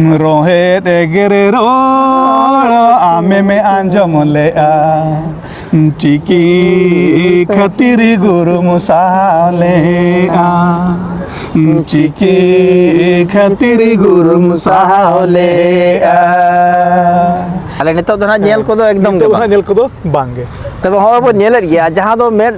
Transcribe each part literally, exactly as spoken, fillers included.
ᱨᱚᱦᱮᱫ ᱮᱜᱮᱨ ᱨᱚᱲ ᱟᱢᱮᱢ ᱟᱸᱡᱚᱢ ᱞᱮᱜᱼᱟ, ᱪᱤᱠᱤ ᱠᱷᱟᱹᱛᱤᱨ ᱜᱩᱨᱩᱢ ᱥᱟᱦᱟᱣ ᱞᱮᱜᱼᱟ, ᱪᱤᱠᱤ ᱠᱷᱟᱹᱛᱤᱨ ᱜᱩᱨᱩᱢ ᱥᱟᱦᱟᱣ ᱞᱮᱜᱼᱟ᱾ ᱟᱞᱮ ᱱᱤᱛᱚᱜ ᱫᱚ ᱱᱟᱦᱟᱜ ᱧᱮᱞ ᱠᱚᱫᱚ ᱮᱠᱫᱚᱢ ᱜᱮ ᱱᱤᱛᱚᱜ ᱫᱚ ᱵᱟᱝ᱾ ᱱᱟᱦᱟᱜ ᱧᱮᱞ ᱠᱚᱫᱚ ᱵᱟᱝ ᱜᱮ᱾ ᱛᱚᱵᱮ ᱦᱚᱸᱜᱼᱚᱭ ᱵᱚᱱ ᱧᱮᱞᱮᱫ ᱜᱮᱭᱟ, ᱡᱟᱦᱟᱸ ᱫᱚ ᱢᱮᱫ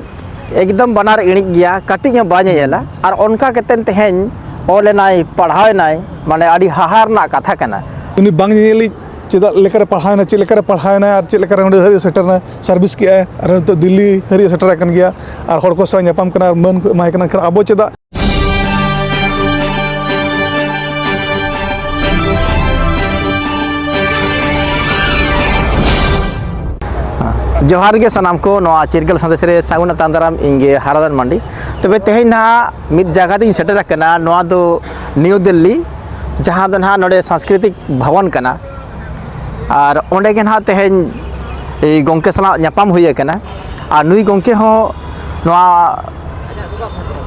ᱮᱠᱫᱚᱢ ᱵᱟᱱᱟᱨ ᱤᱬᱤᱡ ᱜᱮᱭᱟ, ᱠᱟᱹᱴᱤᱡ ᱦᱚᱸ ᱵᱟᱭ ᱧᱮᱧᱮᱞᱟ᱾ ᱟᱨ ᱚᱱᱠᱟ ᱠᱟᱛᱮᱫ ᱛᱮᱦᱮᱧ ᱚᱞ ᱮᱱᱟᱭ, ᱯᱟᱲᱦᱟᱣ ᱮᱱᱟᱭ, ᱢᱟᱱᱮ ᱟᱹᱰᱤ ᱦᱟᱦᱟᱲ ᱨᱮᱱᱟᱜ ᱠᱟᱛᱷᱟ ᱠᱟᱱᱟ᱾ ᱩᱱᱤ ᱵᱟᱝ ᱧᱮᱧᱮᱞᱤᱡ ᱪᱮᱫᱟᱜ ᱞᱮᱠᱟᱨᱮ ᱯᱟᱲᱦᱟᱣ ᱮᱱᱟ, ᱪᱮᱫ ᱞᱮᱠᱟᱨᱮ ᱯᱟᱲᱦᱟᱣ ᱮᱱᱟᱭ ᱟᱨ ᱪᱮᱫ ᱞᱮᱠᱟᱨᱮ ᱚᱸᱰᱮ ᱫᱷᱟᱹᱵᱤᱡ ᱥᱮᱴᱮᱨ ᱮᱱᱟ, ᱥᱟᱨᱵᱷᱤᱥ ᱠᱮᱜᱼᱟᱭ ᱟᱨ ᱱᱤᱛᱚᱜ ᱫᱤᱞᱞᱤ ᱦᱟᱹᱨᱤᱡ ᱥᱮᱴᱮᱨ ᱟᱠᱟᱱ ᱜᱮᱭᱟ ᱟᱨ ᱦᱚᱲ ᱠᱚ ᱥᱟᱶ ᱧᱟᱯᱟᱢ ᱠᱟᱱᱟ ᱟᱨ ᱢᱟᱹᱱ ᱠᱚ ᱮᱢᱟᱭ ᱠᱟᱱᱟ᱾ ᱮᱱᱠᱷᱟᱱ ᱟᱵᱚ ᱪᱮᱫᱟᱜ ᱡᱚᱦᱟᱨ ᱜᱮ ᱥᱟᱱᱟᱢ ᱠᱚ, ᱱᱚᱣᱟ ᱪᱤᱨᱜᱟᱹᱞ ᱥᱟᱸᱫᱮᱥ ᱨᱮ ᱥᱟᱹᱜᱩᱱ ᱟᱛᱟᱝ ᱫᱟᱨᱟᱢ᱾ ᱤᱧ ᱜᱮ ᱦᱟᱨᱟᱫᱟᱱ ᱢᱟᱱᱰᱤ᱾ ᱛᱚᱵᱮ ᱛᱮᱦᱮᱧ ᱱᱟᱦᱟᱜ ᱢᱤᱫ ᱡᱟᱭᱜᱟ ᱛᱤᱧ ᱥᱮᱴᱮᱨ ᱟᱠᱟᱱᱟ, ᱱᱚᱣᱟ ᱫᱚ ᱱᱤᱭᱩ ᱫᱤᱞᱞᱤ, ᱡᱟᱦᱟᱸ ᱫᱚ ᱱᱟᱦᱟᱜ ᱱᱚᱰᱮ ᱥᱟᱝᱥᱠᱨᱤᱛᱤᱠ ᱵᱷᱚᱵᱚᱱ ᱠᱟᱱᱟ᱾ ᱟᱨ ᱚᱸᱰᱮ ᱜᱮ ᱱᱟᱦᱟᱜ ᱛᱮᱦᱮᱧ ᱮᱭ ᱜᱚᱢᱠᱮ ᱥᱟᱞᱟᱜ ᱧᱟᱯᱟᱢ ᱦᱩᱭ ᱟᱠᱟᱱᱟ᱾ ᱟᱨ ᱱᱩᱭ ᱜᱚᱢᱠᱮ ᱦᱚᱸ ᱱᱚᱣᱟ,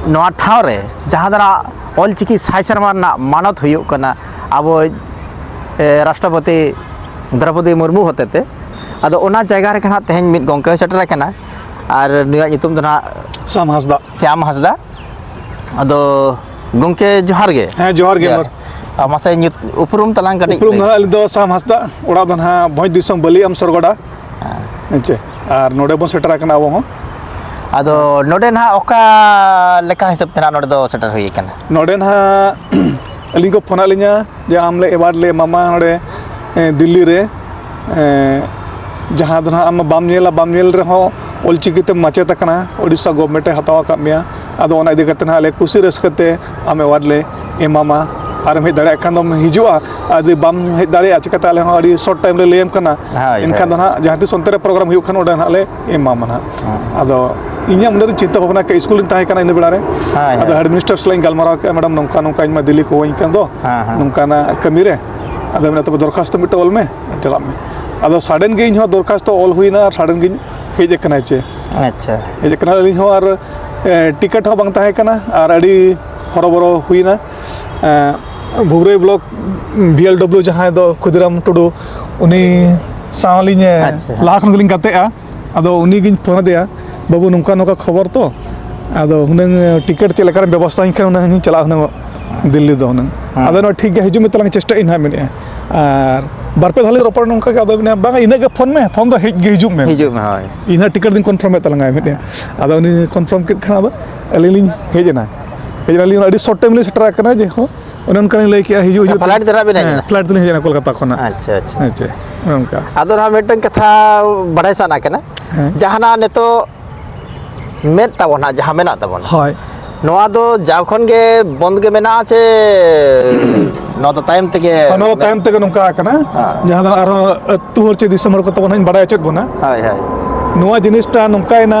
ᱱᱚᱣᱟ ᱴᱷᱟᱶ ᱨᱮ ᱡᱟᱦᱟᱸ ᱫᱚ ᱱᱟᱦᱟᱜ ᱚᱞᱪᱤᱠᱤ ᱥᱟᱭ ᱥᱮᱨᱢᱟ ᱨᱮᱱᱟᱜ ᱢᱟᱱᱚᱛ ᱦᱩᱭᱩᱜ ᱠᱟᱱᱟ ᱟᱵᱚ, ᱮ, ᱨᱟᱥᱴᱨᱚᱯᱚᱛᱤ ᱫᱨᱚᱣᱯᱚᱫᱤ ᱢᱩᱨᱢᱩ ᱦᱚᱛᱮᱛᱮ᱾ ᱟᱫᱚ ᱚᱱᱟ ᱡᱟᱭᱜᱟ ᱨᱮᱜᱮ ᱱᱟᱦᱟᱜ ᱛᱮᱦᱮᱧ ᱢᱤᱫ ᱜᱚᱢᱠᱮ ᱥᱮᱴᱮᱨ ᱟᱠᱟᱱᱟ᱾ ᱟᱨ ᱱᱩᱭᱟᱜ ᱧᱩᱛᱩᱢ ᱫᱚ ᱱᱟᱦᱟᱜ ᱥᱟᱢ ᱦᱟᱸᱥᱫᱟ᱾ ᱥᱭᱟᱢ ᱦᱟᱸᱥᱫᱟ᱾ ᱟᱫᱚ ᱜᱚᱢᱠᱮ ᱡᱚᱦᱟᱨ ᱜᱮ᱾ ᱦᱮᱸ, ᱡᱚᱦᱟᱨ ᱜᱮ, ᱡᱚᱦᱟᱨ᱾ ᱢᱟᱨ᱾ ᱟᱨ ᱢᱟᱥᱮ ᱧᱩᱛ-, ᱩᱯᱨᱩᱢ ᱛᱟᱞᱟᱝ ᱠᱟᱹᱴᱤᱡ ᱩᱯᱨᱩᱢ ᱞᱟᱹᱭ ᱫᱚ ᱢᱮ᱾ ᱱᱟᱦᱟᱜ ᱟᱹᱞᱤᱧ ᱫᱚ ᱥᱟᱢ ᱦᱟᱸᱥᱫᱟ, ᱚᱲᱟᱜ ᱫᱚ ᱱᱟᱦᱟᱜ ᱵᱷᱚᱸᱡᱽ ᱫᱤᱥᱚᱢ ᱵᱟᱹᱞᱤ ᱟᱢ ᱥᱚᱨᱜᱚᱰᱟ᱾ ᱦᱮᱸ᱾ ᱦᱮᱸ ᱪᱮ? ᱟᱨ ᱱᱚᱰᱮ ᱵᱚᱱ ᱥᱮᱴᱮᱨ ᱟᱠᱟᱱᱟ ᱟᱵᱚ ᱦᱚᱸ᱾ ᱟᱫᱚ ᱱᱚᱰᱮ ᱱᱟᱦᱟᱜ ᱚᱠᱟ ᱞᱮᱠᱟ ᱦᱤᱥᱟᱹᱵ ᱛᱮ ᱱᱟᱦᱟᱜ ᱱᱚᱰᱮ ᱫᱚ ᱥᱮᱴᱮᱨ ᱦᱩᱭ ᱟᱠᱟᱱᱟ? ᱱᱚᱰᱮ ᱱᱟᱦᱟᱜ ᱟᱹᱞᱤᱧ ᱠᱚ ᱯᱷᱳᱱᱟᱫ ᱞᱤᱧᱟ ᱡᱮ ᱟᱢ ᱞᱮ ᱮᱣᱟᱨᱰ ᱞᱮ ᱮᱢᱟᱢᱟ ᱱᱚᱰᱮ, ᱮ, ᱫᱤᱞᱞᱤ ᱨᱮ, ᱮ, ᱡᱟᱦᱟᱸ ᱫᱚ ᱱᱟᱦᱟᱜ ᱟᱢ ᱵᱟᱢ ᱧᱮᱞᱟ, ᱵᱟᱢ ᱧᱮᱞ ᱨᱮᱦᱚᱸ ᱚᱞᱪᱤᱠᱤ ᱛᱮᱢ ᱢᱟᱪᱮᱫ ᱟᱠᱟᱱᱟ, ᱳᱰᱤᱥᱟ ᱜᱚᱵᱷᱢᱮᱱᱴ ᱮ ᱦᱟᱛᱟᱣ ᱟᱠᱟᱫ ᱢᱮᱭᱟ᱾ ᱟᱫᱚ ᱚᱱᱟ ᱤᱫᱤ ᱠᱟᱛᱮ ᱱᱟᱦᱟᱜ ᱟᱞᱮ ᱠᱩᱥᱤ ᱨᱟᱹᱥᱠᱟᱹ ᱛᱮ ᱟᱢ ᱮᱣᱟᱨᱰ ᱞᱮ ᱮᱢᱟᱢᱟ᱾ ᱟᱨᱮᱢ ᱦᱮᱡ ᱫᱟᱲᱮᱭᱟᱜ ᱠᱷᱟᱱ ᱫᱚᱢ ᱦᱤᱡᱩᱜᱼᱟ, ᱟᱨ ᱡᱩᱫᱤ ᱵᱟᱢ ᱦᱮᱡ ᱫᱟᱲᱮᱭᱟᱜᱼᱟ, ᱪᱤᱠᱟᱹᱛᱮ ᱟᱞᱮ ᱦᱚᱸ ᱟᱹᱰᱤ ᱥᱚᱨᱴ ᱴᱟᱭᱤᱢ ᱨᱮ ᱞᱟᱹᱭᱟᱢ ᱠᱟᱱᱟ᱾ ᱦᱳᱭ, ᱮᱱᱠᱷᱟᱱ ᱦᱳᱭ᱾ ᱫᱚ ᱱᱟᱦᱟᱜ ᱡᱟᱦᱟᱸ ᱛᱤᱥ ᱚᱱᱛᱮ ᱨᱮ ᱯᱨᱳᱜᱨᱟᱢ ᱦᱩᱭᱩᱜ ᱠᱷᱟᱱ ᱚᱸᱰᱮ ᱱᱟᱦᱟᱜ ᱞᱮ ᱮᱢᱟᱢᱟ ᱱᱟᱦᱟᱜ᱾ ᱦᱮᱸ᱾ ᱟᱫᱚ ᱤᱧᱟᱹᱜ ᱢᱚᱱᱮ ᱨᱮ ᱪᱤᱱᱛᱟᱹ ᱵᱷᱟᱵᱽᱱᱟ ᱠᱮᱫ, ᱥᱠᱩᱞ ᱨᱤᱧ ᱛᱟᱦᱮᱸ ᱠᱟᱱᱟ ᱤᱱᱟᱹ ᱵᱮᱲᱟ ᱨᱮ᱾ ᱦᱳᱭ, ᱟᱫᱚ ᱦᱳᱭ᱾ ᱦᱮᱰ ᱢᱤᱱᱤᱥᱴᱟᱨ ᱥᱟᱞᱟᱜ ᱤᱧ ᱜᱟᱞᱢᱟᱨᱟᱣ ᱠᱮᱫᱼᱟ, "ᱢᱮᱰᱟᱢ, ᱱᱚᱝᱠᱟ ᱱᱚᱝᱠᱟ ᱤᱧ ᱢᱟ ᱫᱤᱞᱞᱤ ᱠᱚ ᱦᱚᱦᱚᱧ ᱠᱟᱱ ᱫᱚ, ᱦᱮᱸ, ᱦᱮᱸ᱾ ᱱᱚᱝᱠᱟᱱᱟᱜ ᱠᱟᱹᱢᱤ ᱨᱮ, ᱟᱫᱚ ᱢᱮᱱᱟ ᱛᱚᱵᱮ ᱫᱚᱨᱠᱷᱟᱥᱛᱚ ᱢᱤᱫᱴᱮᱡ ᱚᱞ ᱢᱮ, ᱪᱟᱞᱟᱜ ᱢᱮ᱾" ᱟᱫᱚ ᱥᱟᱰᱮᱱ ᱜᱮ ᱤᱧ ᱦᱚᱸ ᱫᱚᱨᱠᱷᱟᱥᱛᱚ ᱚᱞ ᱦᱩᱭᱱᱟ ᱟᱨ ᱥᱟᱰᱮᱱ ᱜᱤᱧ ᱦᱮᱡ ᱟᱠᱟᱱᱟ ᱪᱮ᱾ ᱟᱪᱪᱷᱟ᱾ ᱦᱮᱡ ᱟᱠᱟᱱᱟ ᱟᱹᱞᱤᱧ ᱦᱚᱸ ᱟᱨ, ᱮ, ᱴᱤᱠᱤᱴ ᱦᱚᱸ ᱵᱟᱝ ᱛᱟᱦᱮᱸ ᱠᱟᱱᱟ ᱟᱨ ᱟᱹᱰᱤ ᱦᱚᱨᱚᱵᱚᱨᱚ ᱦᱩᱭᱱᱟ᱾ ᱮ, ᱵᱷᱩᱵᱽᱨᱟᱹᱭ ᱵᱞᱚᱠ ᱵᱤ ᱮᱞ ᱰᱚᱵᱽᱞᱤᱭᱩ ᱡᱟᱦᱟᱸᱭ ᱫᱚ ᱠᱷᱩᱫᱤᱨᱟᱢ ᱴᱩᱰᱩ, ᱩᱱᱤ ᱥᱟᱶ ᱞᱤᱧ, ᱮ, ᱟᱪᱪᱷᱟ᱾ ᱞᱟᱦᱟ ᱠᱷᱚᱱ ᱜᱮᱞᱤᱧ ᱜᱟᱛᱮᱜᱼᱟ᱾ ᱟᱫᱚ ᱩᱱᱤ ᱜᱤᱧ ᱯᱷᱳᱱ ᱟᱫᱮᱭᱟ, "ᱵᱟᱹᱵᱩ, ᱱᱚᱝᱠᱟ ᱱᱚᱝᱠᱟ ᱠᱷᱚᱵᱚᱨ ᱛᱚ, ᱟᱫᱚ ᱦᱩᱱᱟᱹᱝ, ᱮ, ᱴᱤᱠᱤᱴ ᱪᱮᱫ ᱞᱮᱠᱟᱨᱮᱢ ᱵᱮᱵᱚᱥᱛᱷᱟ ᱟᱹᱧ ᱠᱷᱟᱱ ᱦᱩᱱᱟᱹᱝ ᱤᱧ ᱪᱟᱞᱟᱜᱼᱟ ᱦᱩᱱᱟᱹᱝ ᱫᱤᱞᱞᱤ ᱫᱚ ᱦᱩᱱᱟᱹᱝ᱾ ᱦᱮᱸ᱾ ᱟᱫᱚ ᱱᱚᱣᱟ ᱴᱷᱤᱠ ᱜᱮᱭᱟ, ᱦᱤᱡᱩᱜ ᱢᱮ ᱛᱟᱞᱟᱝ, ᱪᱮᱥᱴᱟᱭᱟᱹᱧ ᱦᱟᱸᱜ", ᱢᱮᱱᱮᱫᱼᱟ᱾ ᱟᱨ ᱵᱟᱨ ᱯᱮ ᱫᱷᱟᱣ ᱞᱤᱧ ᱨᱚᱯᱚᱲ ᱱᱚᱝᱠᱟ ᱜᱮ, ᱟᱫᱚ ᱢᱮᱱᱮᱫᱼᱟ, "ᱵᱟᱝᱟ, ᱤᱱᱟᱹᱜ ᱜᱮ ᱯᱷᱳᱱ ᱢᱮ, ᱯᱷᱳᱱ ᱫᱚ ᱦᱮᱡ ᱜᱮ ᱦᱤᱡᱩᱜ ᱢᱮ᱾ ᱦᱤᱡᱩᱜ ᱢᱮ, ᱦᱳᱭ᱾ ᱤᱧ ᱦᱟᱸᱜ ᱴᱤᱠᱤᱴ ᱫᱚᱧ ᱠᱚᱱᱯᱷᱟᱨᱢᱮᱫ ᱛᱟᱞᱟᱝᱟ", ᱢᱮᱱᱮᱫᱼᱟ᱾ ᱟᱫᱚ ᱩᱱᱤ ᱠᱚᱱᱯᱷᱟᱨᱢ ᱠᱮᱫ ᱠᱷᱟᱱ ᱟᱫᱚ ᱟᱹᱞᱤᱧ ᱞᱤᱧ ᱦᱮᱡ ᱮᱱᱟ᱾ ᱦᱮᱡ ᱮᱱᱟᱞᱤᱧ, ᱟᱹᱰᱤ ᱥᱚᱨᱴ ᱴᱟᱭᱤᱢ ᱞᱤᱧ ᱥᱮᱴᱮᱨ ᱟᱠᱟᱱᱟ, ᱡᱮ ᱦᱚᱸ ᱚᱱᱮ ᱚᱱᱠᱟ ᱞᱤᱧ ᱞᱟᱹᱭ ᱠᱮᱜᱼᱟ, ᱦᱤᱡᱩᱜ, ᱦᱤᱡᱩᱜ ᱛᱮ᱾ ᱯᱷᱞᱟᱭᱤᱴ ᱛᱮ ᱱᱟᱜ ᱵᱤᱱ ᱦᱮᱡ ᱦᱮᱸ, ᱮᱱᱟ? ᱯᱷᱞᱟᱭᱤᱴ ᱛᱮᱞᱤᱧ ᱦᱮᱡ ᱮᱱᱟ ᱠᱳᱞᱠᱟᱛᱟ ᱠᱷᱚᱱᱟᱜ᱾ ᱟᱪᱪᱷᱟ, ᱟᱪᱪᱷᱟ᱾ ᱦᱮᱸ, ᱪᱮ, ᱚᱱᱮ ᱚᱱᱠᱟ᱾ ᱟᱫᱚ ᱱᱟᱦᱟᱜ ᱢᱤᱫᱴᱟᱝ ᱠᱟᱛᱷᱟ ᱵᱟᱲᱟᱭ ᱥᱟᱱᱟ ᱠᱟᱱᱟ, ᱦᱮᱸ᱾ ᱡᱟᱦᱟᱱᱟᱜ ᱱᱤᱛᱚᱜ ᱢᱮᱫ ᱛᱟᱵᱚᱱ ᱦᱟᱸᱜ, ᱡᱟᱦᱟᱸ ᱢᱮᱱᱟᱜ ᱛᱟᱵᱚᱱ, ᱦᱳᱭ᱾ ᱱᱚᱣᱟ ᱫᱚ ᱡᱟᱣ ᱠᱷᱚᱱ ᱜᱮ ᱵᱚᱱᱫ ᱜᱮ ᱢᱮᱱᱟᱜᱼᱟ ᱪᱮ ᱱᱚᱣᱟ ᱫᱚ ᱛᱟᱭᱚᱢ ᱛᱮᱜᱮ? ᱦᱮᱸ, ᱱᱚᱣᱟ ᱫᱚ ᱛᱟᱭᱚᱢ ᱛᱮᱜᱮ ᱱᱚᱝᱠᱟ ᱟᱠᱟᱱᱟ᱾ ᱦᱮᱸ᱾ ᱡᱟᱦᱟᱸ ᱫᱚ ᱟᱨᱦᱚᱸ ᱟᱹᱛᱩ ᱦᱚᱲ ᱪᱮ ᱫᱤᱥᱚᱢ ᱦᱚᱲ ᱠᱚ ᱛᱟᱵᱚᱱ ᱦᱟᱸᱜ ᱤᱧ ᱵᱟᱲᱟᱭ ᱦᱚᱪᱚᱭᱮᱫ ᱵᱚᱱᱟ᱾ ᱦᱳᱭ, ᱦᱳᱭ᱾ ᱱᱚᱣᱟ ᱡᱤᱱᱤᱥᱴᱟ ᱱᱚᱝᱠᱟᱭᱮᱱᱟ,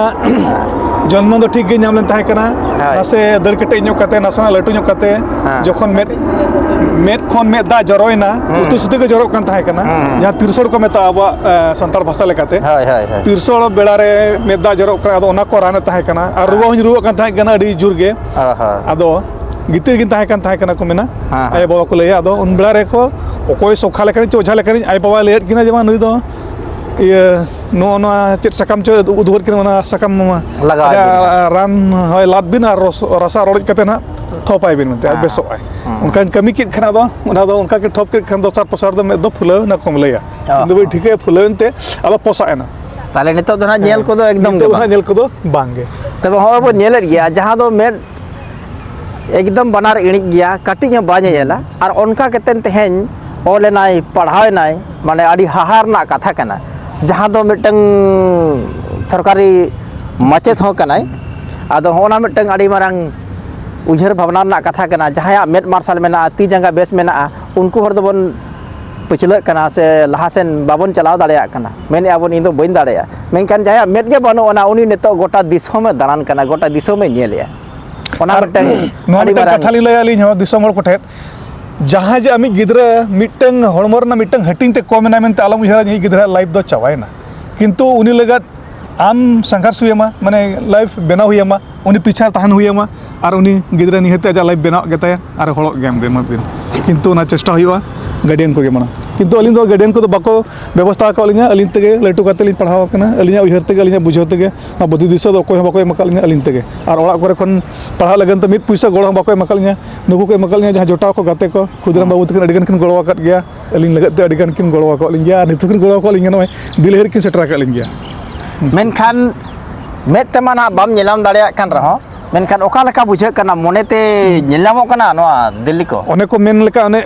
ᱡᱚᱱᱢᱚ ᱫᱚ ᱴᱷᱤᱠ ᱜᱮ ᱧᱟᱢ ᱞᱮᱱ ᱛᱟᱦᱮᱸ ᱠᱟᱱᱟ, ᱦᱳᱭ᱾ ᱱᱟᱥᱮ ᱫᱟᱹᱲ ᱠᱮᱴᱮᱡ ᱧᱚᱜ ᱠᱟᱛᱮ, ᱱᱟᱥᱮᱱᱟᱜ ᱞᱟᱹᱴᱩ ᱧᱚᱜ ᱠᱟᱛᱮ, ᱦᱮᱸ᱾ ᱡᱚᱠᱷᱚᱱ ᱢᱮᱫ, ᱢᱮᱫ ᱠᱷᱚᱱ ᱢᱮᱫ ᱫᱟᱜ ᱡᱚᱨᱚᱭᱮᱱᱟ, ᱦᱩᱸ᱾ ᱩᱛᱩ ᱥᱩᱛᱩ ᱜᱮ ᱡᱚᱨᱚᱜ ᱠᱟᱱ ᱛᱟᱦᱮᱸ ᱠᱟᱱᱟ, ᱦᱩᱸ, ᱦᱩᱸ᱾ ᱡᱟᱦᱟᱸ ᱛᱤᱨᱥᱚᱲ ᱠᱚ ᱢᱮᱛᱟᱜᱼᱟ ᱟᱵᱚᱣᱟᱜ, ᱮ, ᱥᱟᱱᱛᱟᱲ ᱵᱷᱟᱥᱟ ᱞᱮᱠᱟᱛᱮ᱾ ᱦᱳᱭ, ᱦᱳᱭ, ᱦᱳᱭ᱾ ᱛᱤᱨᱥᱚᱲ ᱵᱮᱲᱟ ᱨᱮ ᱢᱮᱫ ᱫᱟᱜ ᱡᱚᱨᱚᱜ ᱠᱟᱱᱟ, ᱟᱫᱚ ᱚᱱᱟ ᱠᱚ ᱨᱟᱱᱮᱫ ᱛᱟᱦᱮᱸ ᱠᱟᱱᱟ, ᱟᱨ ᱨᱩᱣᱟᱹ ᱦᱚᱸᱧ ᱨᱩᱣᱟᱹᱜ ᱠᱟᱱ ᱛᱟᱦᱮᱸ ᱠᱟᱱᱟ ᱟᱹᱰᱤ ᱡᱳᱨ ᱜᱮ᱾ ᱚ ᱦᱚᱸ᱾ ᱟᱫᱚ ᱜᱤᱛᱤᱡ ᱜᱤᱧ ᱛᱟᱦᱮᱸ ᱠᱟᱱ ᱛᱟᱦᱮᱸ ᱠᱟᱱᱟ ᱠᱚ ᱢᱮᱱᱟ, ᱦᱮᱸ, ᱦᱮᱸ᱾ ᱟᱭᱳᱼᱵᱟᱵᱟ ᱠᱚ ᱞᱟᱹᱭᱟ᱾ ᱟᱫᱚ ᱩᱱ ᱵᱮᱲᱟ ᱨᱮᱠᱚ ᱚᱠᱚᱭ ᱥᱚᱠᱷᱟ ᱞᱮᱠᱟᱱᱤᱡ ᱪᱮ ᱚᱡᱷᱟ ᱞᱮᱠᱟᱱᱤᱡ ᱟᱡ ᱵᱟᱵᱟᱭ ᱞᱟᱹᱭᱟᱫ ᱠᱤᱱᱟ ᱡᱮ, "ᱵᱟᱝ, ᱱᱩᱭ ᱫᱚ ᱤᱭᱟᱹ ᱱᱚᱜᱼᱚ ᱱᱚᱣᱟ ᱪᱮᱫ ᱥᱟᱠᱟᱢ ᱪᱚ ᱩᱫᱩᱜ ᱟᱠᱟᱫ ᱠᱤᱱᱟ, ᱚᱱᱟ ᱥᱟᱠᱟᱢ ᱞᱟᱜᱟᱣᱟᱭ ᱵᱤᱱ ᱨᱟ-, ᱦᱟᱸᱜ᱾ ᱨᱟᱱ ᱦᱳᱭ ᱞᱟᱫ ᱵᱤᱱ ᱟᱨ ᱨᱚᱥ-, ᱨᱟᱥᱟ ᱨᱚᱰᱚᱡ ᱠᱟᱛᱮ ᱱᱟᱦᱟᱜ ᱴᱷᱚᱯᱟᱭ ᱵᱤᱱ", ᱢᱮᱱᱛᱮ ᱟᱨ ᱦᱮᱸ᱾ ᱵᱮᱥᱚᱜ ᱟᱭ᱾ ᱦᱮᱸ᱾ ᱚᱱᱠᱟᱧ ᱠᱟᱹᱢᱤ ᱠᱮᱫ ᱠᱷᱟᱱ ᱟᱫᱚ ᱚᱱᱟ ᱫᱚ ᱚᱱᱠᱟ ᱜᱮ ᱴᱷᱚᱯ ᱠᱮᱫ ᱠᱷᱟᱱ ᱫᱚᱥᱟᱨ ᱯᱚᱥᱟᱨ ᱫᱚ ᱢᱮᱫ ᱫᱚ ᱯᱷᱩᱞᱟᱹᱣ ᱮᱱᱟ ᱠᱚᱢ ᱞᱟᱹᱭᱟ᱾ ᱚ᱾ ᱤᱧ ᱫᱚ ᱵᱟᱹᱧ ᱴᱷᱤᱠᱟᱹᱭᱟ ᱯᱷᱩᱞᱟᱹᱣ ᱮᱱᱛᱮ ᱟᱫᱚ ᱯᱚᱥᱟᱜ ᱮᱱᱟ᱾ ᱛᱟᱦᱞᱮ ᱱᱤᱛᱚᱜ ᱫᱚ ᱱᱟᱦᱟᱜ ᱧᱮᱞ ᱦᱮᱸ᱾ ᱠᱚᱫᱚ ᱮᱠᱫᱚᱢ ᱜᱮ ᱱᱤᱛᱚᱜ ᱫᱚ ᱵᱟᱝ᱾ ᱱᱟᱦᱟᱜ ᱧᱮᱞ ᱠᱚᱫᱚ ᱵᱟᱝ ᱜᱮ᱾ ᱛᱚᱵᱮ ᱦᱚᱸᱜᱼᱚᱭ ᱵᱚᱱ ᱧᱮᱞᱮᱫ ᱜᱮᱭᱟ, ᱡᱟᱦᱟᱸ ᱫᱚ ᱢᱮᱫ ᱮᱠᱫᱚᱢ ᱵᱟᱱᱟᱨ ᱤᱬᱤᱡ ᱜᱮᱭᱟ, ᱠᱟᱹᱴᱤᱡ ᱦᱚᱸ ᱵᱟᱭ ᱧᱮᱧᱮᱞᱟ᱾ ᱟᱨ ᱚᱱᱠᱟ ᱠᱟᱛᱮᱫ ᱛᱮᱦᱮᱧ ᱚᱞ ᱮᱱᱟᱭ, ᱯᱟᱲᱦᱟᱣ ᱮᱱᱟᱭ, ᱢᱟᱱᱮ ᱟᱹᱰᱤ ᱦᱟᱦᱟᱲ ᱨᱮᱱᱟᱜ ᱠᱟᱛᱷᱟ ᱠᱟᱱᱟ᱾ ᱡᱟᱦᱟᱸ ᱫᱚ ᱢᱤᱫᱴᱟᱝ ᱥᱚᱨᱠᱟᱨᱤ ᱢᱟᱪᱮᱫ ᱦᱚᱸ ᱠᱟᱱᱟᱭ᱾ ᱟᱫᱚ ᱦᱚᱸᱜᱼᱚ ᱱᱟ ᱢᱤᱫᱴᱟᱝ ᱟᱹᱰᱤ ᱢᱟᱨᱟᱝ ᱩᱭᱦᱟᱹᱨ ᱵᱷᱟᱵᱽᱱᱟ ᱨᱮᱱᱟᱜ ᱠᱟᱛᱷᱟ ᱠᱟᱱᱟ᱾ ᱡᱟᱦᱟᱸᱭᱟᱜ ᱢᱮᱫ ᱢᱟᱨᱥᱟᱞ ᱢᱮᱱᱟᱜᱼᱟ, ᱛᱤ ᱡᱟᱸᱜᱟ ᱵᱮᱥ ᱢᱮᱱᱟᱜᱼᱟ, ᱩᱱᱠᱩ ᱦᱚᱲ ᱫᱚᱵᱚᱱ ᱯᱟᱹᱪᱷᱞᱟᱹᱜ ᱠᱟᱱᱟ ᱥᱮ ᱞᱟᱦᱟ ᱥᱮᱱ ᱵᱟᱵᱚᱱ ᱪᱟᱞᱟᱣ ᱫᱟᱲᱮᱭᱟᱜ ᱠᱟᱱᱟ᱾ ᱢᱮᱱᱮᱫᱼᱟ ᱵᱚᱱ, "ᱤᱧ ᱫᱚ ᱵᱟᱹᱧ ᱫᱟᱲᱮᱭᱟᱜᱼᱟ", ᱢᱮᱱᱠᱷᱟᱱ ᱡᱟᱦᱟᱸᱭᱟᱜ ᱢᱮᱫ ᱜᱮ ᱵᱟᱹᱱᱩᱜ ᱟᱱᱟ, ᱩᱱᱤ ᱱᱤᱛᱚᱜ ᱜᱚᱴᱟ ᱫᱤᱥᱚᱢᱮ ᱫᱟᱬᱟᱱ ᱠᱟᱱᱟ, ᱜᱚᱴᱟ ᱫᱤᱥᱚᱢᱮ ᱧᱮᱞᱮᱜᱼᱟ᱾ ᱚᱱᱟ ᱟᱨ ᱢᱤᱫᱴᱟᱝ ᱱᱚᱣᱟ ᱟᱹᱰᱤ ᱢᱤᱫᱴᱟᱝ ᱢᱟᱨᱟᱝ ᱠᱟᱛᱷᱟ ᱞᱤᱧ ᱞᱟᱹᱭᱟ ᱟᱹᱞᱤᱧ ᱦᱚᱸ ᱫᱤᱥᱚᱢ ᱦᱚᱲ ᱠᱚᱴᱷᱮᱱ, ᱡᱟᱦᱟᱸᱭ ᱡᱮ ᱟᱢᱤᱡ ᱜᱤᱫᱽᱨᱟᱹ ᱢᱤᱫᱴᱟᱝ ᱦᱚᱲᱢᱚ ᱨᱮᱱᱟᱜ ᱢᱤᱫᱴᱟᱝ ᱦᱟᱹᱴᱤᱧ ᱛᱮ ᱠᱚᱢ ᱮᱱᱟ ᱢᱮᱱᱛᱮ ᱟᱞᱚᱢ ᱩᱭᱦᱟᱹᱨᱟ ᱡᱮ ᱤᱧᱤᱡ ᱜᱤᱫᱽᱨᱟᱹᱣᱟᱜ ᱞᱟᱭᱤᱯᱷ ᱫᱚ ᱪᱟᱵᱟᱭᱮᱱᱟ᱾ ᱠᱤᱱᱛᱩ ᱩᱱᱤ ᱞᱟᱹᱜᱤᱫ ᱟᱢ ᱥᱚᱝᱜᱷᱟᱨᱥ ᱦᱩᱭ ᱟᱢᱟ, ᱢᱟᱱᱮ ᱞᱟᱭᱤᱯᱷ ᱵᱮᱱᱟᱣ ᱦᱩᱭ ᱟᱢᱟ, ᱩᱱᱤ ᱯᱤᱪᱷᱟ ᱛᱟᱦᱮᱱ ᱦᱩᱭ ᱟᱢᱟ᱾ ᱟᱨ ᱩᱱᱤ ᱜᱤᱫᱽᱨᱟᱹ ᱱᱤᱦᱟᱹᱛ ᱟᱡᱟᱜ ᱞᱟᱭᱤᱯᱷ ᱵᱮᱱᱟᱣ ᱜᱮᱛᱟᱭᱟ ᱟᱨ ᱦᱚᱲᱚᱜ ᱜᱮᱭᱟ ᱢᱤᱫ ᱫᱤᱱ ᱢᱤᱫ ᱫᱤᱱ᱾ ᱠᱤᱱᱛᱩ ᱚᱱᱟ ᱪᱮᱥᱴᱟ ᱦᱩᱭᱩᱜᱼᱟ ᱜᱟᱨᱰᱤᱭᱟᱱ ᱠᱚᱜᱮ ᱢᱟᱲᱟᱝ᱾ ᱠᱤᱱᱛᱩ ᱟᱹᱞᱤᱧ ᱫᱚ ᱜᱟᱨᱰᱤᱭᱟᱱ ᱠᱚᱫᱚ ᱵᱟᱠᱚ ᱵᱮᱵᱚᱥᱛᱷᱟ ᱟᱠᱟᱫ ᱞᱤᱧᱟ, ᱟᱹᱞᱤᱧ ᱛᱮᱜᱮ ᱞᱟᱹᱴᱩ ᱠᱟᱛᱮ ᱞᱤᱧ ᱯᱟᱲᱦᱟᱣ ᱟᱠᱟᱱᱟ, ᱟᱹᱞᱤᱧᱟᱜ ᱩᱭᱦᱟᱹᱨ ᱛᱮᱜᱮ, ᱟᱹᱞᱤᱧᱟᱜ ᱵᱩᱡᱷᱟᱹᱣ ᱛᱮᱜᱮ᱾ ᱚᱱᱟ ᱵᱩᱫᱷᱤ ᱫᱤᱥᱟᱹ ᱫᱚ ᱚᱠᱚᱭ ᱦᱚᱸ ᱵᱟᱠᱚ ᱮᱢ ᱟᱠᱟᱫ ᱞᱤᱧᱟ ᱟᱹᱞᱤᱧ ᱛᱮᱜᱮ᱾ ᱟᱨ ᱚᱲᱟᱜ ᱠᱚᱨᱮ ᱠᱷᱚᱱ ᱯᱟᱲᱦᱟᱜ ᱞᱟᱹᱜᱤᱫ ᱛᱮ ᱢᱤᱫ ᱯᱩᱭᱥᱟᱹ ᱜᱚᱲᱚ ᱦᱚᱸ ᱵᱟᱠᱚ ᱮᱢ ᱟᱠᱟᱫ ᱞᱤᱧᱟ᱾ ᱱᱩᱠᱩ ᱠᱚ ᱮᱢ ᱟᱠᱟᱫ ᱞᱤᱧᱟ ᱡᱟᱦᱟᱸ ᱡᱚᱴᱟᱣ ᱠᱚ, ᱜᱟᱛᱮ ᱠᱚ, ᱠᱷᱩᱫᱤᱨᱟᱢ ᱵᱟᱹᱵᱩ ᱛᱟᱹᱠᱤᱱ ᱟᱹᱰᱤ ᱜᱟᱱ ᱠᱤᱱ ᱜᱚᱲᱚ ᱟᱠᱟᱫ ᱜᱮᱭᱟ, ᱟᱹᱞᱤᱧ ᱞᱟᱹᱜᱤᱫ ᱛᱮ ᱟᱹᱰᱤ ᱜᱟᱱ ᱠᱤᱱ ᱜᱚᱲᱚ ᱟᱠᱟᱫ ᱞᱤᱧ ᱜᱮᱭᱟ᱾ ᱟᱨ ᱱᱤᱛᱚᱜ ᱠᱤᱱ ᱜᱚᱲᱚ ᱟᱠᱟᱫ ᱞᱤᱧ ᱜᱮᱭᱟ, ᱱᱚᱜᱼᱚᱭ ᱫᱤᱞᱞᱤ ᱦᱟᱹᱨᱤᱡ ᱠᱤᱱ ᱥᱮᱴᱮᱨ ᱟᱠᱟᱫ ᱞᱤᱧ ᱜᱮᱭᱟ᱾ ᱢᱮᱱᱠᱷᱟᱱ ᱢᱮᱫ ᱛᱮᱢᱟ ᱱᱟᱦᱟᱜ ᱵᱟᱢ ᱧᱮᱞᱟᱢ ᱫᱟᱲᱮᱭᱟᱜ ᱠᱟᱱ ᱨᱮᱦᱚᱸ, ᱢᱮᱱᱠᱷᱟᱱ ᱚᱠᱟ ᱞᱮᱠᱟ ᱵᱩᱡᱷᱟᱹᱜ ᱠᱟᱱᱟ? ᱢᱚᱱᱮᱛᱮ ᱧᱮᱞ ᱧᱟᱢᱚᱜ ᱠᱟᱱᱟ ᱱᱚᱣᱟ ᱫᱤᱞᱞᱤ ᱠᱚ? ᱚᱱᱮ ᱠᱚ ᱢᱮᱱ ᱞᱮᱠᱟ, ᱚᱱᱮ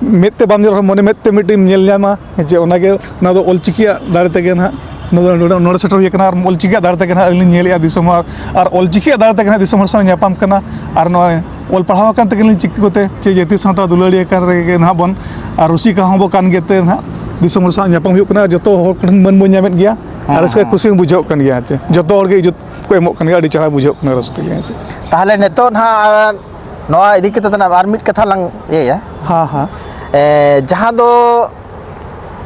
ᱢᱮᱫ ᱛᱮ ᱵᱟᱢ ᱧᱮᱞ ᱨᱮᱦᱚᱸ ᱢᱚᱱᱮ ᱢᱮᱫ ᱛᱮ ᱢᱤᱫᱴᱤᱡ ᱮᱢ ᱧᱮᱞ ᱧᱟᱢᱟ, ᱦᱮᱸ ᱪᱮ? ᱚᱱᱟᱜᱮ, ᱚᱱᱟ ᱫᱚ ᱚᱞᱪᱤᱠᱤᱭᱟᱜ ᱫᱟᱲᱮ ᱛᱮᱜᱮ ᱱᱟᱦᱟᱜ, ᱱᱚᱰᱮ, ᱱᱚᱰᱮ, ᱱᱚᱰᱮ ᱥᱮᱴᱮᱨ ᱦᱩᱭ ᱟᱠᱟᱱᱟ᱾ ᱟᱨ ᱚᱞᱪᱤᱠᱤᱭᱟᱜ ᱫᱟᱲᱮ ᱛᱮᱜᱮ ᱱᱟᱦᱟᱜ ᱟᱹᱞᱤᱧ ᱞᱤᱧ ᱧᱮᱞᱮᱫᱼᱟ ᱫᱤᱥᱚᱢ ᱦᱚᱲ, ᱟᱨ ᱚᱞᱪᱤᱠᱤᱭᱟᱜ ᱫᱟᱲᱮ ᱛᱮᱜᱮ ᱱᱟᱦᱟᱜ ᱫᱤᱥᱚᱢ ᱦᱚᱲ ᱥᱟᱶ ᱧᱟᱯᱟᱢ ᱠᱟᱱᱟ᱾ ᱟᱨ ᱱᱚᱜᱼᱚᱭ ᱚᱞ ᱯᱟᱲᱦᱟᱣ ᱟᱠᱟᱱ ᱛᱮᱜᱮ ᱞᱤᱧ ᱪᱤᱠᱤ ᱠᱚᱛᱮ ᱪᱮ ᱡᱟᱹᱛᱤ ᱥᱟᱶᱛᱟ ᱫᱩᱞᱟᱹᱲᱤᱭᱟᱹ ᱠᱟᱱ ᱨᱮᱜᱮ ᱱᱟᱦᱟᱜ ᱵᱚᱱ, ᱟᱨ ᱨᱩᱥᱤᱠᱟ ᱦᱚᱸ ᱵᱚ ᱠᱟᱱ ᱜᱮᱛᱮ ᱱᱟᱦᱟᱜ ᱫᱤᱥᱚᱢ ᱦᱚᱲ ᱥᱟᱶ ᱧᱟᱯᱟᱢ ᱦᱩᱭᱩᱜ ᱠᱟᱱᱟ, ᱡᱚᱛᱚ ᱦᱚᱲ ᱠᱚᱴᱷᱮᱱ ᱢᱟᱹᱱ ᱵᱚᱱ ᱧᱟᱢᱮᱫ ᱜᱮᱭᱟ᱾ ᱦᱮᱸ, ᱟᱨ ᱨᱟᱹᱥᱠᱟᱹ ᱦᱮᱸ᱾ ᱠᱩᱥᱤ ᱦᱚᱸ ᱵᱩᱡᱷᱟᱹᱜ ᱠᱟᱱ ᱜᱮᱭᱟ, ᱦᱮᱸ ᱪᱮ? ᱡᱚᱛᱚ ᱦᱚᱲ ᱜᱮ ᱤᱡᱽᱡᱚᱛ ᱠᱚ ᱮᱢᱚᱜ ᱠᱟᱱ ᱜᱮᱭᱟ, ᱟᱹᱰᱤ ᱪᱮᱦᱨᱟ ᱵᱩᱡᱷᱟᱹᱜ ᱠᱟᱱᱟ, ᱨᱟᱹᱥᱠᱟᱹ ᱜᱮ, ᱦᱮᱸ ᱪᱮ? ᱛᱟᱦᱚᱞᱮ ᱱᱤᱛᱚᱜ ᱱᱟᱦᱟᱜ ᱱᱚᱣᱟ ᱤᱫᱤ ᱠᱟᱛᱮ ᱫᱚ ᱱᱟᱦᱟᱜ ᱟᱨ ᱢᱤᱫ ᱠᱟᱛᱷᱟ ᱞᱟᱝ ᱤᱭᱟᱹᱭᱟ᱾ ᱦᱮᱸ, ᱦᱮᱸ᱾ ᱮ, ᱡᱟᱦᱟᱸ ᱫᱚ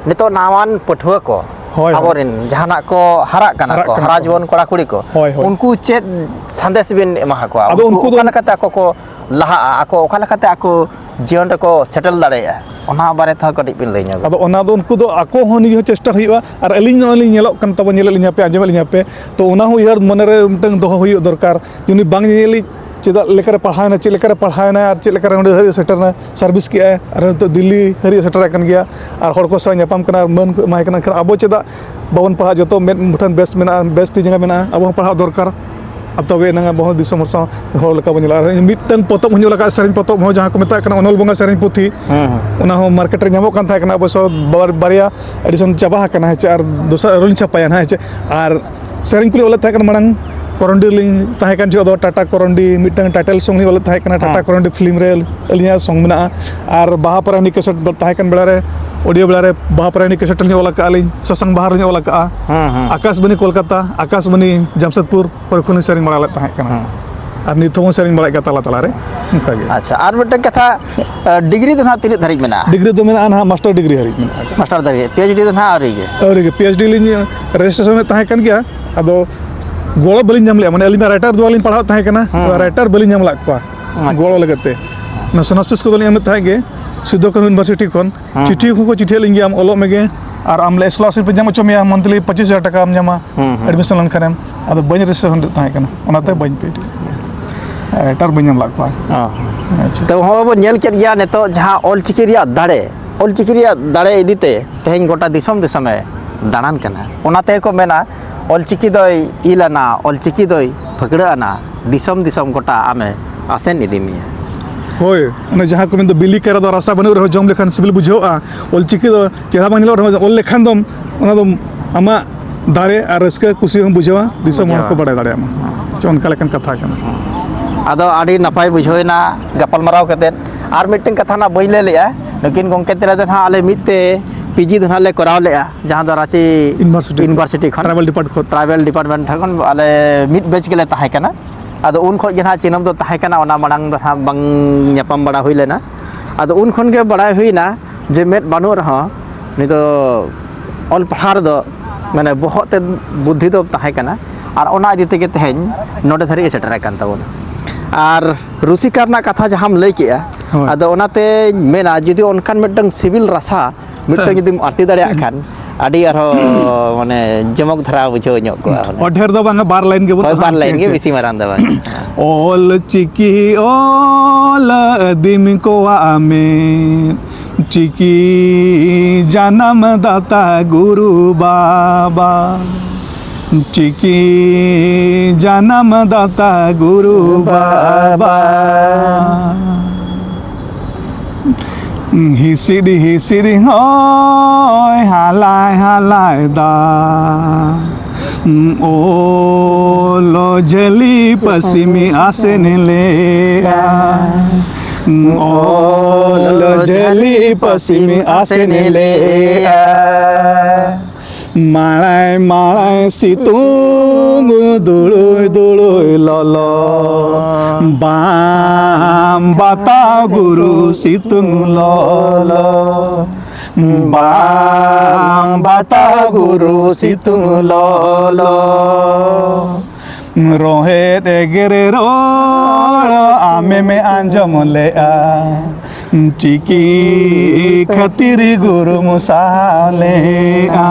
ᱱᱤᱛᱚᱜ ᱱᱟᱣᱟᱱ ᱯᱟᱹᱴᱷᱩᱣᱟᱹ ᱠᱚ, ᱦᱳᱭ, ᱦᱳᱭ᱾ ᱟᱵᱚᱨᱮᱱ ᱡᱟᱦᱟᱱᱟᱜ ᱠᱚ ᱦᱟᱨᱟᱜ ᱠᱟᱱᱟ ᱦᱟᱨᱟᱜ ᱠᱚ, ᱠᱟᱱᱟ ᱦᱟᱨᱟ ᱠᱚ᱾ ᱡᱩᱣᱟᱹᱱ ᱠᱚᱲᱟ ᱠᱩᱲᱤ ᱠᱚ, ᱦᱳᱭ, ᱦᱳᱭ᱾ ᱩᱱᱠᱩ ᱪᱮᱫ ᱥᱟᱸᱫᱮᱥ ᱵᱤᱱ ᱮᱢᱟ ᱠᱚᱣᱟ? ᱟᱫᱚ ᱩᱱᱠᱩ ᱩᱱᱠᱩ ᱫᱚ ᱚᱠᱟ ᱞᱮᱠᱟᱛᱮ ᱟᱠᱚ ᱠᱚ ᱞᱟᱦᱟᱜᱼᱟ, ᱟᱠᱚ ᱚᱠᱟ ᱞᱮᱠᱟᱛᱮ ᱟᱠᱚ ᱡᱤᱭᱚᱱ ᱨᱮᱠᱚ ᱥᱮᱴᱮᱞ ᱫᱟᱲᱮᱭᱟᱜᱼᱟ, ᱚᱱᱟ ᱵᱟᱨᱮ ᱛᱮᱦᱚᱸ ᱠᱟᱹᱴᱤᱡ ᱵᱤᱱ ᱞᱟᱹᱭ ᱧᱚᱜᱟ᱾ ᱟᱫᱚ ᱚᱱᱟ ᱫᱚ ᱩᱱᱠᱩ ᱫᱚ ᱟᱠᱚ ᱦᱚᱸ ᱱᱤᱡᱮ ᱦᱚᱸ ᱪᱮᱥᱴᱟ ᱦᱩᱭᱩᱜᱼᱟ, ᱟᱨ ᱟᱹᱞᱤᱧ ᱱᱚᱜᱼᱚᱭ ᱞᱤᱧ ᱧᱮᱞᱚᱜ ᱠᱟᱱ ᱛᱟᱵᱚ, ᱧᱮᱞᱮᱫ ᱞᱤᱧᱟ ᱯᱮ, ᱟᱸᱡᱚᱢᱮᱫ ᱞᱤᱧᱟ ᱯᱮ, ᱛᱚ ᱚᱱᱟ ᱦᱚᱸ ᱩᱭᱦᱟᱹᱨ ᱢᱚᱱᱮ ᱨᱮ ᱢᱤᱫᱴᱟᱝ ᱫᱚᱦᱚ ᱦᱩᱭᱩᱜ ᱫᱚᱨᱠᱟᱨ᱾ ᱩᱱᱤ ᱵᱟᱝ ᱧᱮᱧᱮᱞᱤᱡ ᱪᱮᱫᱟᱜ ᱞᱮᱠᱟᱨᱮ ᱯᱟᱲᱦᱟᱣᱮᱱᱟ, ᱪᱮᱫ ᱞᱮᱠᱟᱨᱮ ᱯᱟᱲᱦᱟᱣᱮᱱᱟ ᱟᱨ ᱪᱮᱫ ᱞᱮᱠᱟᱨᱮ ᱚᱸᱰᱮ ᱫᱷᱟᱹᱵᱤᱡ ᱥᱮᱴᱮᱨᱱᱟ, ᱥᱟᱨᱵᱷᱤᱥ ᱠᱮᱜᱼᱟᱭ ᱟᱨ ᱱᱤᱛᱚᱜ ᱫᱤᱞᱞᱤ ᱦᱟᱹᱨᱤᱡ ᱥᱮᱴᱮᱨ ᱟᱠᱟᱱ ᱜᱮᱭᱟ ᱟᱨ ᱦᱚᱲ ᱠᱚ ᱥᱟᱶ ᱧᱟᱯᱟᱢ ᱠᱟᱱᱟ ᱟᱨ ᱢᱟᱹᱱ ᱠᱚ ᱮᱢᱟᱭ ᱠᱟᱱᱟ᱾ ᱮᱱᱠᱷᱟᱱ ᱟᱵᱚ ᱪᱮᱫᱟᱜ ᱵᱟᱵᱚᱱ ᱯᱟᱲᱦᱟᱜ? ᱡᱚᱛᱚ ᱢᱮᱫ ᱢᱩᱴᱷᱟᱹᱱ ᱵᱮᱥ ᱢᱮᱱᱟᱜᱼᱟ, ᱵᱮᱥ ᱛᱤ ᱡᱟᱸᱜᱟ ᱢᱮᱱᱟᱜᱼᱟ, ᱟᱵᱚ ᱦᱚᱸ ᱯᱟᱲᱦᱟᱜ ᱫᱚᱨᱠᱟᱨ᱾ ᱟᱨ ᱛᱚᱵᱮ ᱮᱱᱟᱝ ᱟᱵᱚ ᱦᱚᱸ ᱫᱤᱥᱚᱢ ᱦᱚᱲ ᱥᱟᱶ ᱦᱚᱲ ᱞᱮᱠᱟ ᱵᱚᱱ ᱧᱮᱞᱚᱜᱼᱟ᱾ ᱟᱨ ᱢᱤᱫᱴᱟᱝ ᱯᱚᱛᱚᱵ ᱦᱚᱸᱧ ᱚᱞ ᱟᱠᱟᱫᱼᱟ, ᱥᱮᱨᱮᱧ ᱯᱚᱛᱚᱵ ᱦᱚᱸ, ᱡᱟᱦᱟᱸ ᱠᱚ ᱢᱮᱛᱟᱜ ᱠᱟᱱᱟ ᱚᱱᱚᱞ ᱵᱚᱸᱜᱟ ᱥᱮᱨᱮᱧ ᱯᱩᱛᱷᱤ, ᱦᱮᱸ, ᱦᱮᱸ᱾ ᱚᱱᱟ ᱦᱚᱸ ᱢᱟᱨᱠᱮᱴ ᱨᱮ ᱧᱟᱢᱚᱜ ᱠᱟᱱ ᱛᱟᱦᱮᱸ ᱠᱟᱱᱟ, ᱚᱵᱚᱥᱥᱚ ᱵᱟᱨ-, ᱵᱟᱨᱭᱟ ᱮᱰᱤᱥᱚᱱ ᱪᱟᱵᱟ ᱟᱠᱟᱱᱟ, ᱦᱮᱸ ᱪᱮ, ᱟᱨ ᱫᱚᱥᱟᱨ ᱟᱨᱚ ᱞᱤᱧ ᱪᱷᱟᱯᱟᱭᱟ ᱱᱟᱦᱟᱜ, ᱦᱮᱸ ᱪᱮ᱾ ᱟᱨ ᱥᱮᱨᱮᱧ ᱠᱚᱞᱤᱧ ᱚᱞᱮᱫ ᱛᱟᱦᱮᱸ ᱠᱟᱱᱟ ᱢᱟᱲᱟᱝ, ᱠᱚᱨᱚᱱᱰᱤ ᱨᱮᱞᱤᱧ ᱛᱟᱦᱮᱸ ᱠᱟᱱ ᱡᱚᱦᱚᱜ ᱫᱚ ᱴᱟᱴᱟ ᱠᱚᱨᱚᱱᱰᱤ ᱢᱤᱫᱴᱟᱝ ᱴᱟᱭᱴᱮᱞ ᱥᱚᱝ ᱞᱤᱧ ᱚᱞᱮᱫ ᱛᱟᱦᱮᱸ ᱠᱟᱱᱟ, ᱴᱟᱴᱟ ᱦᱮᱸ᱾ ᱠᱚᱨᱚᱱᱰᱤ ᱯᱷᱤᱞᱢ ᱨᱮ ᱟᱹᱞᱤᱧᱟᱜ ᱥᱚᱝ ᱢᱮᱱᱟᱜᱼᱟ᱾ ᱟᱨ ᱵᱟᱦᱟ ᱯᱚᱨᱟᱭᱱᱤ ᱠᱮᱥᱮᱴ ᱛᱟᱦᱮᱸ ᱠᱟᱱ ᱵᱮᱲᱟ ᱨᱮ, ᱚᱰᱤᱭᱳ ᱵᱮᱲᱟ ᱨᱮ ᱵᱟᱦᱟ ᱯᱚᱨᱟᱭᱱᱤ ᱠᱮᱥᱮᱴ ᱞᱤᱧ ᱚᱞ ᱟᱠᱟᱫᱼᱟ ᱞᱤᱧ, ᱥᱟᱥᱟᱝ ᱵᱟᱦᱟ ᱨᱮᱞᱤᱧ ᱚᱞ ᱟᱠᱟᱫᱼᱟ, ᱦᱮᱸ, ᱦᱮᱸ᱾ ᱟᱠᱟᱥᱵᱟᱱᱤ ᱠᱳᱞᱠᱟᱛᱟ, ᱟᱠᱟᱥᱵᱟᱱᱤ ᱡᱟᱢᱥᱮᱫᱽᱯᱩᱨ ᱠᱚᱨᱮ ᱠᱷᱚᱱ ᱞᱤᱧ ᱥᱮᱨᱮᱧ ᱵᱟᱲᱟ ᱞᱮᱫ ᱛᱟᱦᱮᱸ ᱠᱟᱱᱟ᱾ ᱦᱮᱸ᱾ ᱟᱨ ᱱᱤᱛ ᱦᱚᱸᱵᱚᱱ ᱥᱮᱨᱮᱧ ᱵᱟᱲᱟᱭᱮᱫ ᱜᱮᱭᱟ ᱛᱟᱞᱟ ᱛᱟᱞᱟ ᱨᱮ, ᱚᱱᱠᱟ ᱜᱮ᱾ ᱟᱪᱪᱷᱟ, ᱟᱨ ᱢᱤᱫᱴᱟᱝ ᱠᱟᱛᱷᱟ, ᱟ, ᱰᱤᱜᱽᱨᱤ ᱫᱚ ᱱᱟᱦᱟᱜ ᱛᱤᱱᱟᱹᱜ ᱫᱷᱟᱹᱨᱤᱡ ᱢᱮᱱᱟᱜᱼᱟ? ᱰᱤᱜᱽᱨᱤ ᱫᱚ ᱢᱮᱱᱟᱜᱼᱟ ᱱᱟᱦᱟᱜ, ᱢᱟᱥᱴᱟᱨ ᱰᱤᱜᱽᱨᱤ ᱦᱟᱹᱨᱤᱡ ᱢᱮᱱᱟᱜᱼᱟ᱾ ᱢᱟᱥᱴᱟᱨ ᱫᱷᱟᱹᱨᱤᱡ, ᱯᱤ ᱮᱭᱤᱪ ᱰᱤ ᱫᱚ ᱱᱟᱦᱟᱜ ᱟᱹᱣᱨᱤ ᱜᱮ? ᱟᱹᱣᱨᱤ ᱜᱮ, ᱯᱤ ᱮᱭᱤᱪ ᱰᱤ ᱞᱤᱧ ᱨᱮᱡᱤᱥᱴᱨᱮᱥᱚᱱ ᱮᱫ ᱛᱟᱦᱮᱸ ᱠᱟᱱ ᱜᱮᱭᱟ, ᱟᱫᱚ ᱜᱚᱲᱚ ᱵᱟᱹᱞᱤᱧ ᱧᱟᱢ ᱞᱮᱜᱼᱟ, ᱢᱟᱱᱮ ᱟᱹᱞᱤᱧ ᱢᱟ ᱨᱟᱭᱴᱟᱨ ᱫᱚ ᱵᱟᱹᱞᱤᱧ ᱯᱟᱲᱦᱟᱣ ᱛᱟᱦᱮᱸ ᱠᱟᱱᱟ, ᱦᱩᱸ᱾ ᱨᱟᱭᱴᱟᱨ ᱵᱟᱹᱞᱤᱧ ᱧᱟᱢ ᱞᱮᱫ ᱠᱚᱣᱟ ᱟᱪᱪᱷᱟ᱾ ᱜᱚᱲᱚ ᱞᱟᱹᱜᱤᱫ ᱛᱮ᱾ ᱚᱱᱟ ᱥᱤᱱᱚᱯᱥᱤᱥ ᱠᱚᱫᱚ ᱞᱤᱧ ᱮᱢᱮᱫ ᱛᱟᱦᱮᱸᱫ ᱜᱮ ᱥᱤᱫᱷᱩ ᱠᱟᱹᱱᱦᱩ ᱤᱭᱩᱱᱤᱵᱷᱟᱨᱥᱤᱴᱤ ᱠᱷᱚᱱ᱾ ᱦᱩᱸ᱾ ᱪᱤᱴᱷᱤ ᱠᱚᱠᱚ ᱪᱤᱴᱷᱤᱭᱟᱜ ᱞᱤᱧ ᱜᱮᱭᱟ, ᱟᱢ ᱚᱞᱚᱜ ᱢᱮᱜᱮ, ᱟᱨ ᱟᱢ ᱞᱮ ᱥᱠᱚᱞᱟᱨᱥᱤᱯ ᱞᱮ ᱧᱟᱢ ᱦᱚᱪᱚ ᱢᱮᱭᱟ, ᱢᱚᱱᱛᱷᱞᱤ ᱯᱚᱸᱪᱤᱥ ᱦᱟᱡᱟᱨ ᱴᱟᱠᱟᱢ ᱧᱟᱢᱟ ᱚ᱾ ᱟᱫᱚ ᱵᱟᱹᱧ ᱨᱮᱡᱤᱥᱴᱨᱮᱥᱚᱱ ᱞᱮᱫ ᱛᱟᱦᱮᱸ ᱠᱟᱱᱟ, ᱚᱱᱟᱛᱮ ᱵᱟᱹᱧ ᱯᱮ ᱨᱟᱭᱴᱟᱨ ᱵᱟᱹᱧ ᱧᱟᱢ ᱞᱮᱫ ᱠᱚᱣᱟ᱾ ᱚ᱾ ᱟᱪᱪᱷᱟ᱾ ᱛᱚ, ᱦᱚᱸᱜᱼᱚᱭ ᱵᱚᱱ ᱧᱮᱞ ᱠᱮᱫ ᱜᱮᱭᱟ ᱱᱤᱛᱚᱜ ᱡᱟᱦᱟᱸ ᱚᱞᱪᱤᱠᱤ ᱨᱮᱭᱟᱜ ᱫᱟᱲᱮ, ᱚᱞᱪᱤᱠᱤ ᱨᱮᱭᱟᱜ ᱫᱟᱲᱮ ᱤᱫᱤ ᱛᱮ ᱛᱮᱦᱮᱧ ᱜᱚᱴᱟ ᱫᱤᱥᱚᱢ ᱫᱤᱥᱚᱢᱮ ᱫᱟᱬᱟᱱ ᱠᱟᱱᱟ᱾ ᱚᱱᱟ ᱛᱮᱜᱮ ᱠᱚ ᱢᱮᱱᱟ, "ᱚᱞᱪᱤᱠᱤ ᱫᱚᱭ ᱤᱞ ᱟᱱᱟ, ᱚᱞᱪᱤᱠᱤ ᱫᱚᱭ ᱯᱷᱟᱹᱠᱲᱟᱹᱜ ᱟᱱᱟ, ᱫᱤᱥᱚᱢ ᱫᱤᱥᱚᱢ ᱜᱚᱴᱟ ᱟᱢᱮ ᱟᱥᱮᱱ ᱤᱫᱤ ᱢᱮᱭᱟ᱾" ᱦᱳᱭ, ᱚᱱᱮ ᱡᱟᱦᱟᱸ ᱠᱚ ᱢᱮᱱᱫᱚ, "ᱵᱤᱞᱤ ᱠᱟᱭᱨᱟ ᱫᱚ ᱨᱟᱥᱟ ᱵᱟᱹᱱᱩᱜ ᱨᱮᱦᱚᱸ ᱡᱚᱢ ᱞᱮᱠᱷᱟᱱ ᱥᱤᱵᱤᱞ ᱵᱩᱡᱷᱟᱹᱜᱼᱟ", ᱚᱞᱪᱤᱠᱤ ᱫᱚ ᱪᱮᱦᱨᱟ ᱵᱟᱝ ᱧᱮᱞᱚᱜ ᱨᱮᱦᱚᱸ ᱚᱞ ᱞᱮᱠᱷᱟᱱ ᱫᱚᱢ, ᱚᱱᱟ ᱫᱚ ᱟᱢᱟᱜ ᱫᱟᱲᱮ ᱟᱨ ᱨᱟᱹᱥᱠᱟᱹ ᱠᱩᱥᱤ ᱦᱚᱸᱢ ᱵᱩᱡᱷᱟᱹᱣᱟ, ᱫᱤᱥᱚᱢ ᱦᱚᱲ ᱠᱚ ᱵᱩᱡᱷᱟᱹᱣᱟ᱾ ᱵᱟᱲᱟᱭ ᱫᱟᱲᱮᱭᱟᱢᱟ᱾ ᱥᱮ ᱚᱱᱠᱟ ᱞᱮᱠᱟᱱ ᱠᱟᱛᱷᱟ ᱠᱟᱱᱟ᱾ ᱟᱫᱚ ᱟᱹᱰᱤ ᱱᱟᱯᱟᱭ ᱵᱩᱡᱷᱟᱹᱣ ᱮᱱᱟ ᱜᱟᱯᱟᱞᱢᱟᱨᱟᱣ ᱠᱟᱛᱮᱫ᱾ ᱟᱨ ᱢᱤᱫᱴᱮᱱ ᱠᱟᱛᱷᱟ ᱱᱟᱜ ᱵᱟᱹᱧ ᱞᱟᱹᱭ ᱞᱮᱜᱼᱟ, ᱱᱩᱠᱤᱱ ᱜᱚᱢᱠᱮ ᱛᱟᱞᱮ ᱫᱚ ᱱᱟᱜ ᱟᱞᱮ ᱢᱤᱫ ᱛᱮ ᱯᱤᱡᱤ ᱫᱚ ᱱᱟᱜ ᱞᱮ ᱠᱚᱨᱟᱣ ᱞᱮᱜᱼᱟ, ᱡᱟᱦᱟᱸ ᱫᱚ ᱨᱟᱸᱪᱤ ᱤᱭᱩᱱᱤᱵᱷᱟᱨᱥᱤᱴᱤ ᱤᱭᱩᱱᱤᱵᱷᱟᱨᱥᱤᱴᱤ ᱠᱷᱚᱱ᱾ ᱴᱨᱟᱭᱵᱟᱞ ᱰᱤᱯᱟᱨᱴ ᱠᱷᱚᱱ᱾ ᱴᱨᱟᱭᱵᱟᱞ ᱰᱤᱯᱟᱨᱴᱢᱮᱱᱴ ᱠᱷᱚᱱ ᱟᱞᱮ ᱢᱤᱫ ᱵᱮᱪ ᱜᱮᱞᱮ ᱛᱟᱦᱮᱸ ᱠᱟᱱᱟ᱾ ᱟᱫᱚ ᱩᱱ ᱠᱷᱚᱱ ᱜᱮ ᱱᱟᱜ ᱪᱤᱱᱦᱟᱹᱯ ᱫᱚ ᱛᱟᱦᱮᱸ ᱠᱟᱱᱟ, ᱚᱱᱟ ᱢᱟᱲᱟᱝ ᱫᱚ ᱱᱟᱜ ᱵᱟᱝ ᱧᱟᱯᱟᱢ ᱵᱟᱲᱟ ᱦᱩᱭ ᱞᱮᱱᱟ᱾ ᱟᱫᱚ ᱩᱱ ᱠᱷᱚᱱ ᱜᱮ ᱵᱟᱲᱟᱭ ᱦᱩᱭᱱᱟ ᱡᱮ ᱢᱮᱫ ᱵᱟᱹᱱᱩᱜ ᱨᱮᱦᱚᱸ ᱱᱩᱭ ᱫᱚ ᱚᱞ ᱯᱟᱲᱦᱟᱣ ᱨᱮᱫᱚ ᱢᱟᱱᱮ ᱵᱚᱦᱚᱜ ᱛᱮ ᱵᱩᱫᱽᱫᱷᱤ ᱫᱚ ᱛᱟᱦᱮᱸ ᱠᱟᱱᱟ, ᱟᱨ ᱚᱱᱟ ᱤᱫᱤ ᱛᱮᱜᱮ ᱛᱮᱦᱮᱧ ᱱᱚᱰᱮ ᱫᱷᱟᱹᱨᱤᱡ ᱮ ᱥᱮᱴᱮᱨ ᱟᱠᱟᱱ ᱛᱟᱵᱚᱱᱟ᱾ ᱟᱨ ᱨᱩᱥᱤᱠᱟ ᱨᱮᱱᱟᱜ ᱠᱟᱛᱷᱟ ᱡᱟᱦᱟᱸᱢ ᱞᱟᱹᱭ ᱠᱮᱜᱼᱟ, ᱦᱳᱭ᱾ ᱟᱫᱚ ᱚᱱᱟᱛᱮᱧ ᱢᱮᱱᱟ, ᱡᱩᱫᱤ ᱚᱱᱠᱟᱱ ᱢᱤᱫᱴᱟᱝ ᱥᱤᱵᱤᱞ ᱨᱟᱥᱟ ᱢᱤᱫᱴᱟᱝ ᱦᱮᱸ᱾ ᱡᱩᱫᱤᱢ ᱟᱨᱛᱤ ᱫᱟᱲᱮᱭᱟᱜ ᱠᱷᱟᱱ, ᱟᱹᱰᱤ ᱟᱨᱦᱚᱸ ᱢᱟᱱᱮ ᱡᱚᱢᱚᱠ ᱫᱷᱟᱨᱟ ᱵᱩᱡᱷᱟᱹᱣ ᱧᱚᱜ ᱠᱚᱜᱼᱟ ᱢᱟᱱᱮ᱾ ᱚ ᱰᱷᱮᱨ ᱫᱚ ᱵᱟᱝᱟ, ᱵᱟᱨ ᱞᱟᱭᱤᱱ ᱜᱮᱵᱚᱱ ᱦᱳᱭ, ᱵᱟᱨ ᱞᱟᱭᱤᱱ ᱜᱮ, ᱟᱪᱪᱷᱟ᱾ ᱵᱮᱥᱤ ᱢᱟᱨᱟᱝ ᱫᱚ ᱵᱟᱝ᱾ ᱚᱞ ᱪᱤᱠᱤ ᱚᱞ ᱟᱹᱫᱤᱢ ᱠᱚᱣᱟᱜ ᱢᱮᱫ, ᱪᱤᱠᱤ ᱡᱟᱱᱟᱢ ᱫᱟᱛᱟ ᱜᱩᱨᱩ ᱵᱟᱵᱟ, ᱪᱤᱠᱤ ᱡᱟᱱᱟᱢ ᱫᱟᱛᱟ ᱜᱩᱨᱩ ᱵᱟᱵᱟ᱾ ᱦᱤᱥᱤᱫ ᱦᱤᱥᱤᱫ ᱦᱚᱭ ᱦᱟᱞᱟᱭ ᱦᱟᱞᱟᱭ ᱫᱟ, ᱚᱞ ᱡᱷᱟᱹᱞᱤ ᱯᱟᱹᱥᱤᱢ ᱟᱥᱮᱱ ᱞᱮᱜᱼᱟ, ᱚᱞ ᱡᱷᱟᱹᱞᱤ ᱯᱟᱹᱥᱤᱢ ᱟᱥᱮᱱ ᱞᱮᱜᱼᱟ᱾ ᱢᱟᱲᱟᱭ ᱢᱟᱲᱟᱭ ᱥᱤᱛᱩᱝ ᱫᱩᱲᱩᱭ ᱫᱩᱲᱩᱭ ᱞᱚᱞᱚ, ᱵᱟᱢ ᱵᱟᱛᱟ ᱜᱩᱨᱩ ᱥᱤᱛᱩᱝ ᱞᱚᱞᱚ, ᱵᱟᱢ ᱵᱟᱛᱟ ᱜᱩᱨᱩ ᱥᱤᱛᱩᱝ ᱞᱚᱞᱚ᱾ ᱨᱚᱦᱮᱫ ᱮᱜᱮᱨ ᱨᱚᱲ ᱟᱢᱮᱢ ᱟᱸᱡᱚᱢ ᱞᱮᱜᱼᱟ, ᱪᱤᱠᱤ ᱠᱷᱟᱹᱛᱤᱨ ᱜᱩᱨᱩᱢ ᱥᱟᱦᱟᱣ ᱞᱮᱜᱼᱟ,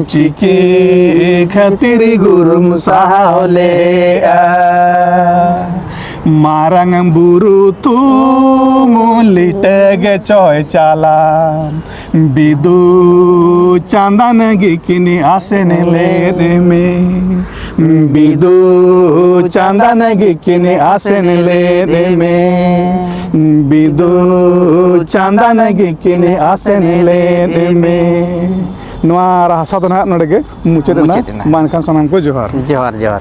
ᱪᱤᱠᱤ ᱠᱷᱟᱹᱛᱤᱨ ᱜᱩᱨᱩᱢ ᱥᱟᱦᱟᱣ ᱞᱮᱜᱼᱟ᱾ ᱢᱟᱨᱟᱝ ᱵᱩᱨᱩ ᱛᱩᱢᱩᱞ ᱞᱤᱴᱟᱹ ᱜᱮ ᱪᱚᱭ ᱪᱟᱞᱟᱣ, ᱵᱤᱫᱩ ᱪᱟᱸᱫᱟᱱ ᱜᱮ ᱠᱤᱱ ᱟᱥᱮᱱ ᱞᱮᱫ ᱢᱮ, ᱵᱤᱫᱩ ᱪᱟᱸᱫᱟᱱ ᱜᱮ ᱠᱤᱱ ᱟᱥᱮᱱ ᱞᱮᱫ ᱢᱮ, ᱵᱤᱫᱩ ᱪᱟᱸᱫᱟᱱ ᱜᱮ ᱠᱤᱱ ᱟᱥᱮᱱ ᱞᱮᱫ ᱢᱮ᱾ ᱱᱚᱣᱟ ᱨᱟᱦᱟ ᱫᱚ ᱱᱟᱦᱟᱜ ᱱᱚᱰᱮ ᱜᱮ ᱢᱩᱪᱟᱹᱫ ᱮᱱᱟ᱾ ᱢᱩᱪᱟᱹᱫ ᱮᱱᱟ᱾ ᱢᱟ ᱮᱱᱠᱷᱟᱱ ᱥᱟᱱᱟᱢ ᱠᱚ ᱡᱚᱦᱟᱨ᱾ ᱡᱚᱦᱟᱨ, ᱡᱚᱦᱟᱨ᱾